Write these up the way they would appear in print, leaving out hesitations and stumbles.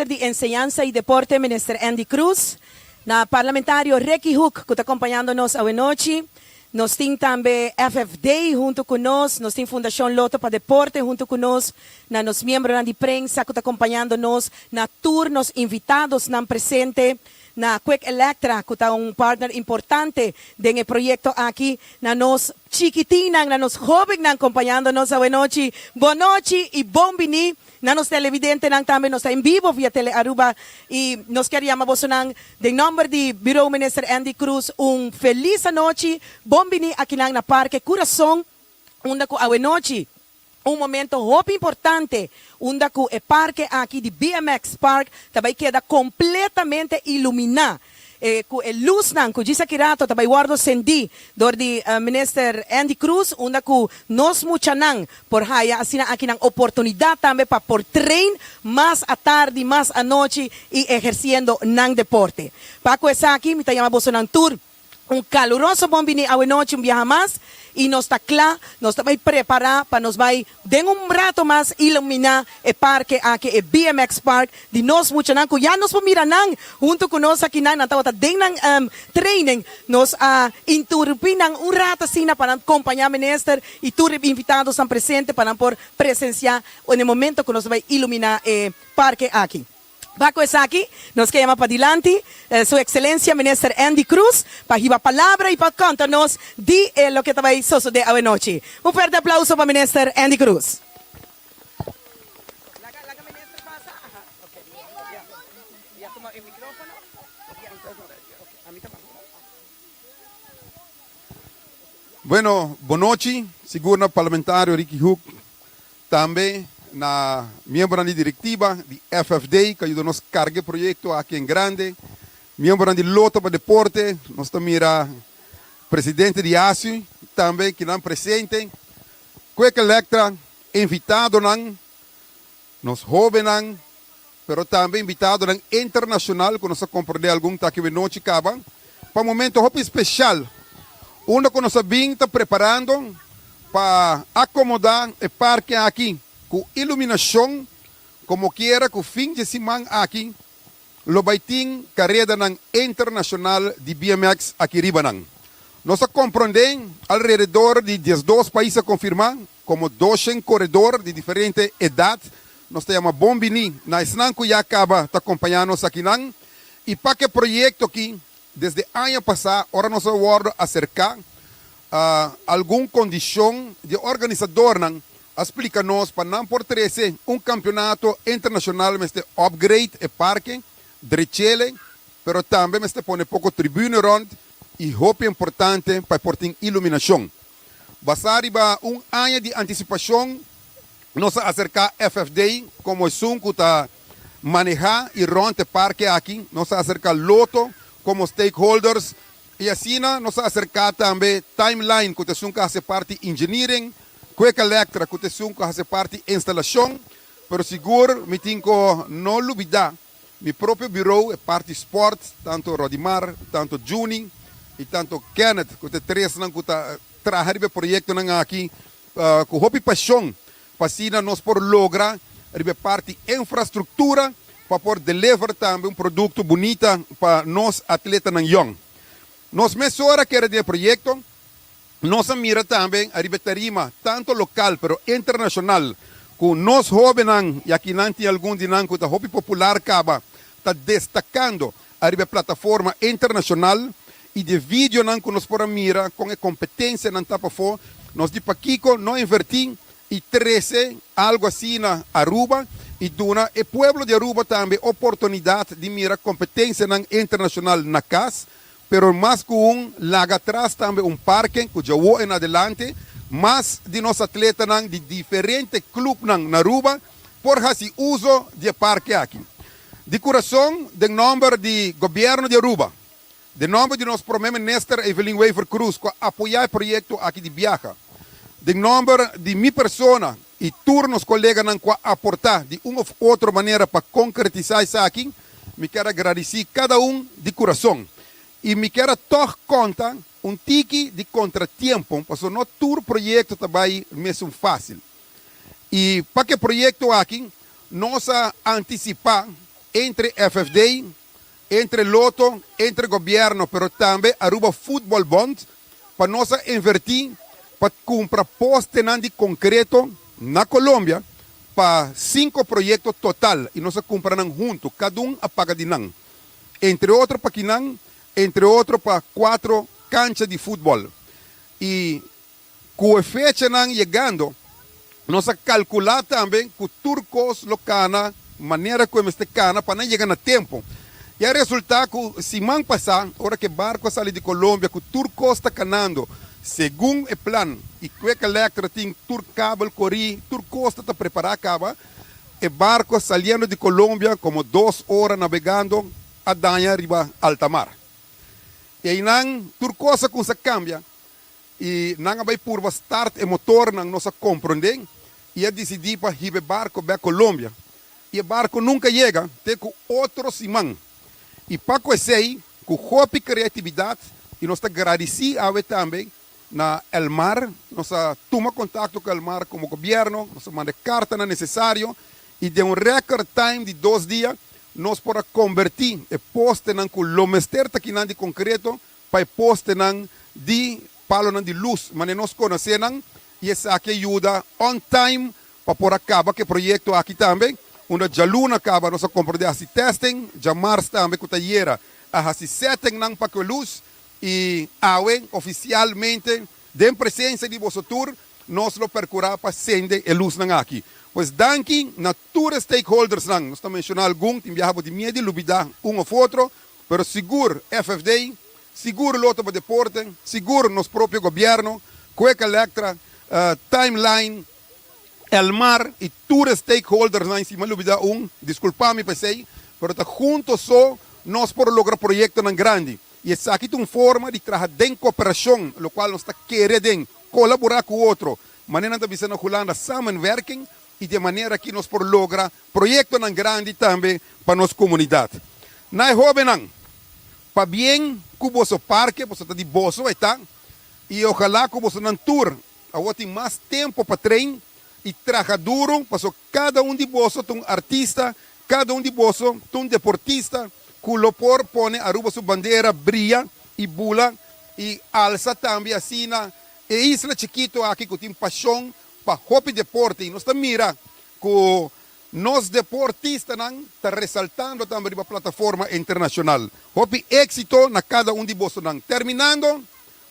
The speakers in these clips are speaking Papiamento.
Minister di Enseñansa y Deporte, Minister Endy Croes, na Parlamentario Ricky Hoek cu ta acompañando nos awenochi. Nos tin tambe FFD hunto cu nos, nos tin Fundacion Lotto pa Deporte hunto cu nos, na nos miembronan di prensa cu ta acompañando nos, na tur nos invitadosnan presente, na Quick Electra cu ta un partner importante den e proyecto aki, na nos chikitinnan, na nos hobennan acompañando nos awenochi. Bonochi y bon bini Na nos televidentenan tambe nos ta en bibo via Tele Aruba y nos kier yama bosonan den nomber di Bureau Minister Endy Croes un feliz anochi, bon bini akinan na Parke Curason unda cu awenochi un momento hopi importante unda cu e parke aki di BMX Park ta bay keda completamente ilumina. E ku e lusnan ku djis aki rato ta bai wòrdu sendí dor di Minister Endy Croes unda ku nos muchanan por haya asina aki nan oportunidat tambe pa por train mas atardi, mas anochi i ehersiendo nan deporte. Pa ku esaki mi ta yama bosonan tur un kaluroso bon bini awenochi un biaha mas i nos ta kla, nos ta bai prepará pa nos bai Den un rato mas iluminá e parke aki, e BMX Park di nos muchanan ku ya nos por mira nan huntu ku nos akinan. Nan tabata den nan training. Nos a interrumpí nan un rato asina pa nan kompañá minister i tur e invitadosnan presente pa nan por presensiá na e momento ku nos ta bai iluminá e parke aki. Pa ku esaki nos ke yama padilanti Su Excelencia Minister Endy Croes pa hiba palabra y pa conta nos di e loke ta bay sosode awenochi. Un fuerte aplauso pa Minister Endy Croes. Bueno, bonochi, sigur na Parlamentario Ricky Hoek Tambe na miembronan di directiva di FFD cu a yuda nos carga e proyecto aki en grande, miembronan di Lotto pa Deporte, nos ta mira presidente di ASU tambe kinan presente, Quick Electra, invitadonan, nos hobennan, pero tambe invitadonan internacional cu nos a comprende algun ta aki wenochi caba, pa un momento hopi special unda cu nos a bin ta preparando pa acomoda e parke aki cu iluminacion como kiera cu fin dje siman aki lo bay tin caredanan internacional di BMX aki riba nan. Nos a comprende alrededor di 12 pais a confirma Komo doshen koredor di diferente edat, nos ta yama bon biní na esnan ku ya kaba ta kompañá nos akinan. I pa ku e proyekto aki, desde aña pasá ora nos a wòrdu aserká, algun kondishon di e organisadornan a splika nos pa nan por trese un kampionato internashonal mester upgrade e parke, drech'ele, pero tambe mester pone poko tribune rònt i hopi importante pa e por tin iluminashon. Basá riba un aña di antisipashon, nos a aserká FFD komo esun ku ta manehá i rònt e parke aki. Nos a aserká Lotto komo stakeholders i asina nos a aserká tambe Timeline ku ta esun ku a hasi parti engineering, Quick Electra ku ta esun ku a hasi parti instalashon. Pero sigur mi tin ku no lubidá Mi propio bureau, e parti sport, tanto Rodimar, tanto Juni y tanto Kenneth, cu ta e tresnan cu ta traha riba e proyectonan aki cu hopi pasion pa asina nos por logra riba e parti infrastructura pa por deliver tambe un producto bunita pa nos atletanan yong. Nos mesora kere den e proyecto, nos a mira tambe ariba e tarima tanto local pero internacional cu nos hobennan, y aki nan tin algun di nan cu ta hopi popular caba, ta destacando ariba e plataforma internacional y di e videonan cu nos por a mira con e competencianan ta pafo, nos di pakico no inverti y trece algo asina Aruba y duna e pueblo di Aruba tambe oportunidad di mira competencianan internacional na cas. Pero mas ku un laga atras tambe un parke ku djawo en adelante mas di nos atletanan di diferente klupnan na Aruba por hasi uso di e parke aki. Di kurason den nòmber di Gobièrnu di Aruba, den nòmber di nos Prome Minister Evelyn Wever-Croes ku a apoyá e proyekto aki di biaha, den nòmber di mi persona i tur nos koleganan ku a aportá di un òf otro manera pa konkretisá esaki, Mi kier a gradisí kada un di kurason i mi kier a tòg konta un tiki di kontratiempo pasobra no tur proyekto ta bai mesun fásil. I pa ke proyekto aki nos a antisipá entre FFD, entre Lotto, entre gobierno, pero tambe Aruba Football Bond, pa nos a inverti pa cumpra postenan di concreto na Colombia pa cinco proyecto total y nos a cumpra nan hunto, cada un a paga di nan. Entre otro pa kinan, entre otro pa cuatro cancha di futbol. Y cu e fechanan yegando, nos a calcula tambe cu tur cos lo cana manera cu e mester cana pa nan yega na tempo. Y a resulta cu siman pasa, ora cu e barco a sali di Colombia cu tur cos ta canando segun e plan y Quick Electra tin tur kabel cori, tur cos ta ta prepara caba, e barco saliendo di Colombia como dos ora nabegando a daña riba alta mar. Y eynan tur cos a cuminsa cambia. Y nan a bay purba start e motornan, nos a comprende y a dicidi pa hiba e barco bek Colombia. Y e barco nunca yega te cu otro siman. Y pa cu esey, cu hopi creatividad, y nos ta gradici awe tambe na Elmar, nos a tuma contacto cu Elmar como gobierno, nos a manda e cartanan necesario y den un record time di dos dia nos por a converti e postenan cu lo mester ta kinan di concreto pa e postenan di palonan di lus manera nos konosé nan i esaki a yuda on time pa por a kaba ku e proyekto aki tambe. Unda djaluna kaba nos a komprondé hasi testing, djamars tambe ku ta yera a hasi settingnan pa ku e lus i awe ofisialmente den presensia di boso tur nos lo perkurá pa sende e lusnan aki. Pues danki na tur e stakeholdersnan, nos ta menshoná algun, tin biaha bo tin miedu di lubidá un òf otro, Pero sigur FFD, sigur Lotto pa Deporte, sigur nos propio gobierno, Quick Electra, Timeline, Elmar y tur e stakeholdersnan, si mi a lubida un, disculpa mi pa esey, pero ta hunto so nos por logra proyectonan grandi. Y esaki ta un forma di traha den cooperacion, locual nos ta kere den colabora cu otro, manera nan ta bisa na Hulanda samenwerking, y di e manera aki nos por logra proyectonan grandi tambe pa nos comunidad. Na e hobennan, pabien cu boso parke, boso ta di boso e ta, y ojalá cu bosonan tur awor tin mas tempo pa train y traha duro, paso cada un di boso ta un artista, cada un di boso ta un deportista cu lo por pone Aruba su bandera bria y bula y alsa tambe asina e isla chikito aki cu tin pasion pa hopi deporte y nos ta mira cu nos deportistanan ta resaltando tambe riba plataforma internacional. Hopi exito na cada un di bosonan. Terminando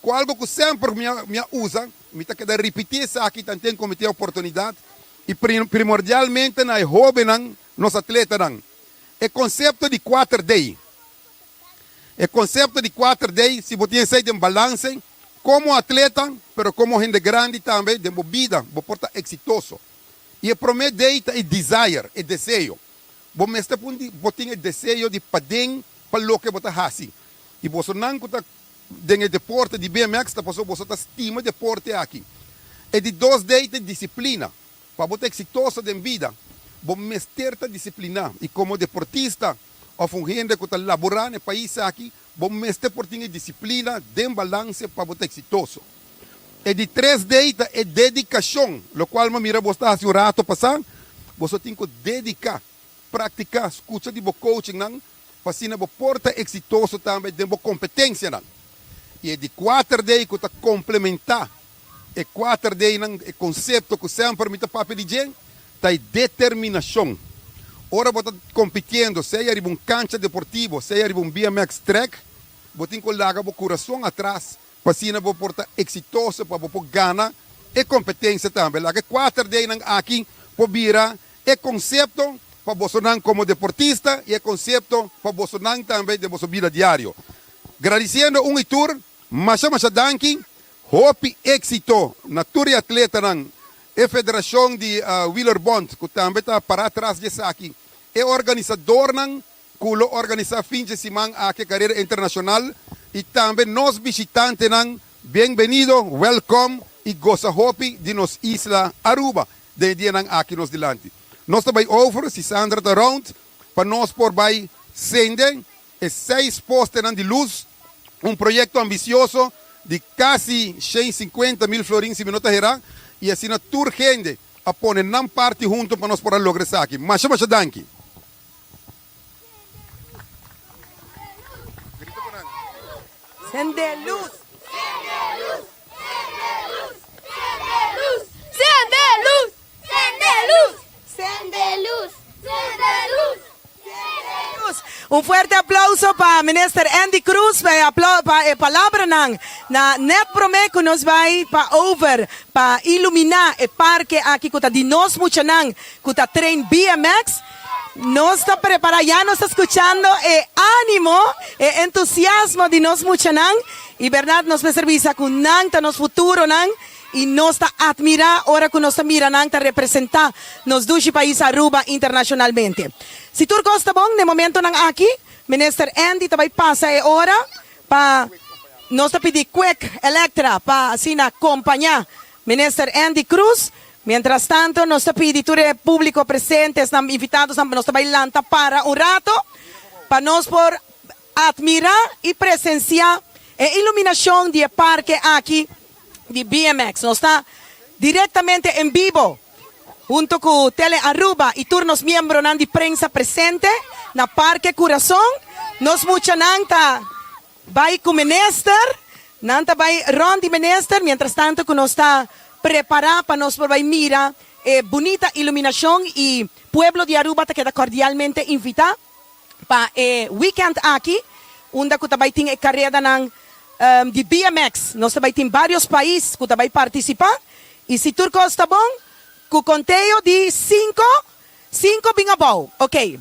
cu algo cu semper mi a mi a usa, mi ta keda ripiti esaki tanten cu mi tin e oportunidad y primordialmente na e hobennan, nos atletanan, e concepto di cuater D. E concepto di cuater D, si bo tin esey den balance, Komo atleta, pero komo hende grandi tambe den bo bida bo por ta eksitoso. I e promé dei ta e desire, e deseo. Bo mester pun di bo tin e deseo di paden pa loke bo ta hasi. I bosonan ku ta den e deporte di BMX ta pasobra boso ta stima e deporte aki. E di dos dei ta e disiplina. Pa bo ta eksitoso den bida, bo mester ta disipliná. I komo deportista òf un hende ku ta laborá na e pais aki, Bo mester por tin e disiplina den balanse pa bo ta eksitoso. E di tres dei ta e dedikashon, lokual mi a mira bo ta hasi un rato pasá. Boso tin ku dediká, praktiká, skucha di bo coachingnan pa asina bo por ta eksitoso tambe den bo kompetensianan. I e di kuater dei ku ta komplementá e kuater deinan, e konsepto ku semper mi ta papia di dje, ta e determinashon. Ora bo ta kompitiendo, sea riba un kancha deportivo, sea riba un BMX track, bo tin ku laga bo kurason atras pa asina bo por ta eksitoso, pa bo por gana e kompetensia tambe. Laga e kuater deinan aki por bira e konsepto pa bosonan komo deportista i e konsepto pa bosonan tambe den boso bida diario. Gradisiendo un i tur, masha masha danki. Hopi éxito na tur e atletanan, e federacion di Wielerbond cu tambe ta para tras di esaki, e organisadornan cu lo organisa fin dje siman aki e carera internacional y tambe nos bishitantenan, bienbenido, welcome y gosa hopi di nos isla Aruba den e dianan aki nos dilanti. Nos ta bay over, si Sandra ta round, pa nos por bay sende E seis postenan di lus, un proyekto ambisioso di kasi 150 mil florin si mi no ta herá, i asina tur hende a pone nan parti hunto pa nos por a logra esaki. Masha masha danki. Un fuerte aplauso pa Minister Endy Croes pa e pa e palabranan na net prome cu nos bay pa over pa ilumina e parke aki cu ta di nos muchanan cu ta train BMX. Nos ta prepara, ya nos ta scuchando e animo, e entusiasmo di nos muchanan y berdad nos mester bisa cu nan ta nos futuronan y nos ta admira ora cu nos ta mira nan ta representa nos dushi pais Aruba internacionalmente. Si tur cos ta bon, n'e momentonan aki, Minister Endy ta bay pasa e ora pa nos ta pidi Quick Electra pa asina compaña Minister Endy Croes. Mientras tanto nos ta pidi tur e publico presente, esnan invitadonan, pa nos ta bay lanta para un rato pa nos por admira y presencia e iluminacion di e parke aki di BMX. Nos ta directamente en bibo hunto cu Tele Aruba y tur nos miembronan di prensa presente na Parke Curason. Nos muchanan ta bay cu minister, nan ta bay rond di minister, mientras tanto cu nos ta prepara pa nos por bay mira e bunita iluminacion y pueblo di Aruba ta keda cordialmente invita pa e weekend aki, unda cu ta bay tin e caredanan di BMX. Nos ta bay tin varios pais cu ta bay participa y si tur cos ta bon, cu conteo di cinco, cinco bin abou. Ok.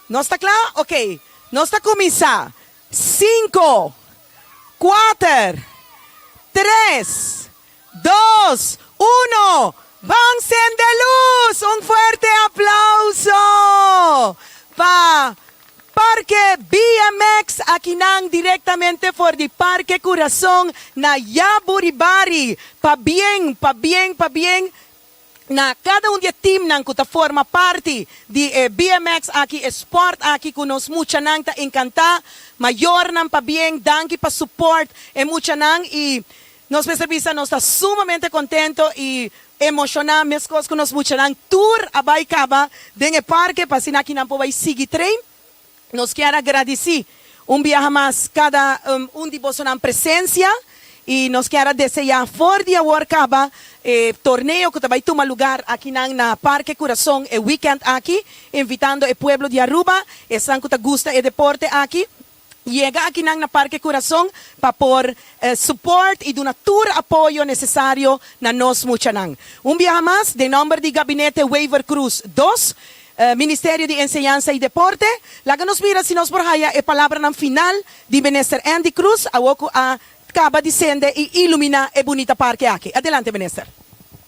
Nos ta cla? Ok. Nos ta cuminsa. Cinco, cuater, tres, dos, uno, ban cende luz! Un fuerte aplauso pa Parke BMX akinan directamente for di Parke Curason na Jaburibari. Pabien, pabien, pabien na cada un di e teamnan cu ta forma parti di e BMX aki, e sport aki cu nos muchanan ta encanta. Mayornan pabien, danki pa support e muchanan y nos mester bisa nos ta sumamente contento y emociona mescos cu nos muchanan tur a bay caba den e parke pa asina aki nan por bay sigui train. Nos kier a gradici un biaha mas cada un di bosonan presencia y nos kier a desea for di awor caba e torneo cu ta bay tuma lugar akinan na Parke Curason e weekend aki, invitando e pueblo di Aruba, esnan cu ta gusta e deporte aki, yega akinan na Parke Curason pa por support y duna tur apoyo necesario na nos muchanan. Un biaha mas, den nomber di Gabinete Wever-Croes dos, Ministerio di Enseñansa y Deporte, laga nos mira si nos por haya e palabranan final di Minister Endy Croes awo cu a caba di cende y ilumina e bunita parke aki. Adelante, Minister.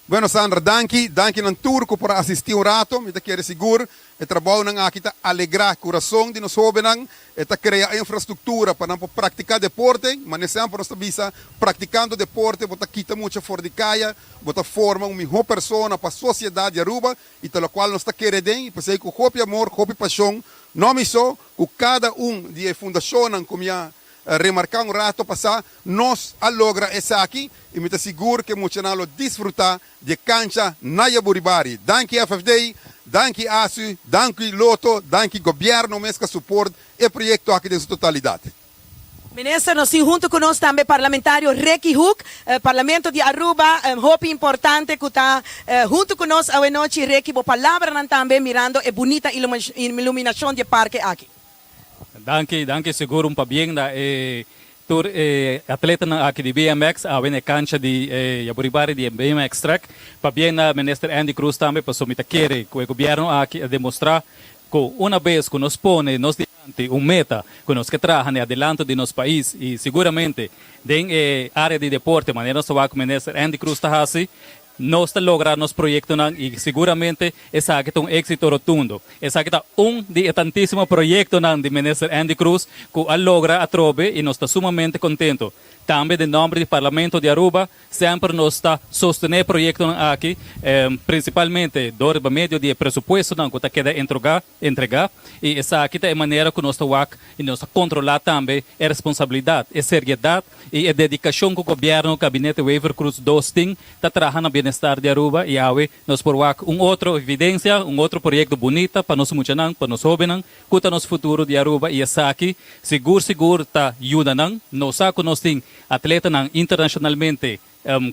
Bueno Sandra, danki. Danki nan tur cu por a asisti un rato. Mi ta kere sigur e trabounan aki ta alegra curason di nos hobennan. E ta crea infrastructura pa nan por practica deporte. Mane semper nos ta bisa, practicando deporte bo ta kita mucha for di caya, bo ta forma un miho persona pa sociedad di Aruba y ta locual nos ta kere den y p'esey cu hopi amor, hopi pasion, no mi so, cu cada un di e fundacionnan cu mi a remarca un rato pasa, nos a logra esaki y mi ta sigur cu e muchanan lo disfruta di e cancha na Jaburibari. Danki FFD, danki ASU, danki Lotto, danki Gobierno mes cu a support e proyecto aki den su totalidad. Minister, nos tin hunto cu nos tambe Parlamentario Ricky Hoek, Parlamento di Aruba, hopi importante cu ta hunto cu nos awe nochi. Ricky, bo palabranan tambe mirando e bunita iluminacion di e parke aki. Danki, danki sigur un pabien na e tur e atletanan aki di BMX awe na e cancha di e Jaburibari di e BMX track. Pabien na Minister Endy Croes tambe pasobra mi ta kere cu e gobierno aki a demostra cu una bes cu nos pone nos dilanti un meta cu nos ke traha na e adelanto di nos pais y siguramente den e area di deporte manera nos ta wak cu Minister Endy Croes ta haci, nos ta logra nos proyectonan y siguramente esaki ta un exito rotundo. Esaki ta un di e tantisimo proyectonan di Minister Endy Croes cu a logra atrobe y nos ta sumamente contento. Tambe den nomber di Parlamento di Aruba Semper nos ta sostené e proyektonan aki, prinsipalmente dor riba medio di e presupuestonan ku ta keda entregá, i esaki ta e manera ku nos ta wak i nos ta kontrolá tambe e responsabilidat, e seriedat i e dedikashon ku gobièrnu Gabinete Wever-Croes dos tin ta traha na bienestar di Aruba i awe nos por wak un otro evidensia, un otro proyekto bunita pa nos muchanan, pa nos hóbennan ku ta nos futuro di Aruba i esaki sigur sigur ta yuda nan. Nos sa ku nos tin Atletanan internacionalmente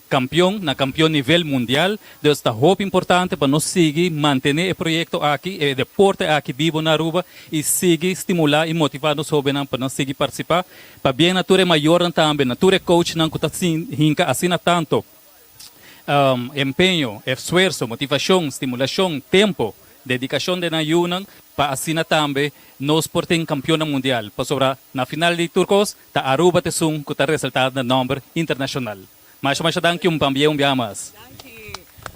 Campeon na campeon nivel mundial. Dus ta hopi importante pa nos sigui mantene e proyecto aki, e deporte aki bibo na Aruba y sigui stimula y motiva nos hobennan pa nan sigui participa. Pabien na tur e mayornan tambe, na tur e coachnan cu ta hinca asina tanto empeño, esfuerso, motivacion, stimulacion, tempo, dedicacion den nan yunan pa asina tambe nos por tin campeonnan mundial. Pasobra na final di tur cos ta Aruba ta esun cu ta resalta na nomber internacional. Masha masha danki un pambie un biaha mas.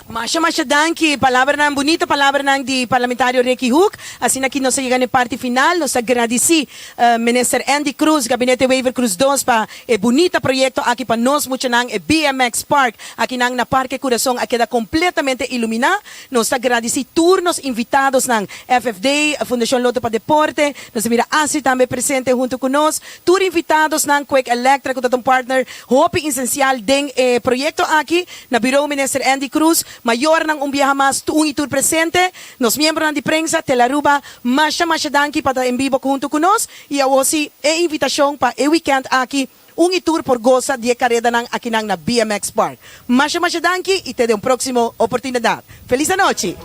Masha masha danki. Palabranan bunito, palabranan di Parlamentario Ricky Hoek. Asina aki nos a yega na e parti final. Nos ta gradici Minister Endy Croes, Gabinete Wever Croes dos pa e bunita proyecto aki pa nos muchanan. E BMX Park akinan na Parke Curason a keda completamente ilumina. Nos ta gradici tur nos invitadosnan, FFD, Fundacion Lotto pa Deporte, nos ta mira Astrid tambe presente hunto cu nos, tur invitadosnan, Quick Electra cu ta ta un partner hopi esencial den e proyecto aki, na Bureau Minister Endy Croes, mayornan un biaha mas un y tur presente, nos miembronan di prensa, Telearuba, masha masha danki pa ta en bibo hunto cu nos y awo si e invitacion pa e weekend aki. Un y tur por goza di e caredanan akinan na BMX Park. Masha masha danki y te den un proximo oportunidad. Feliz anochi!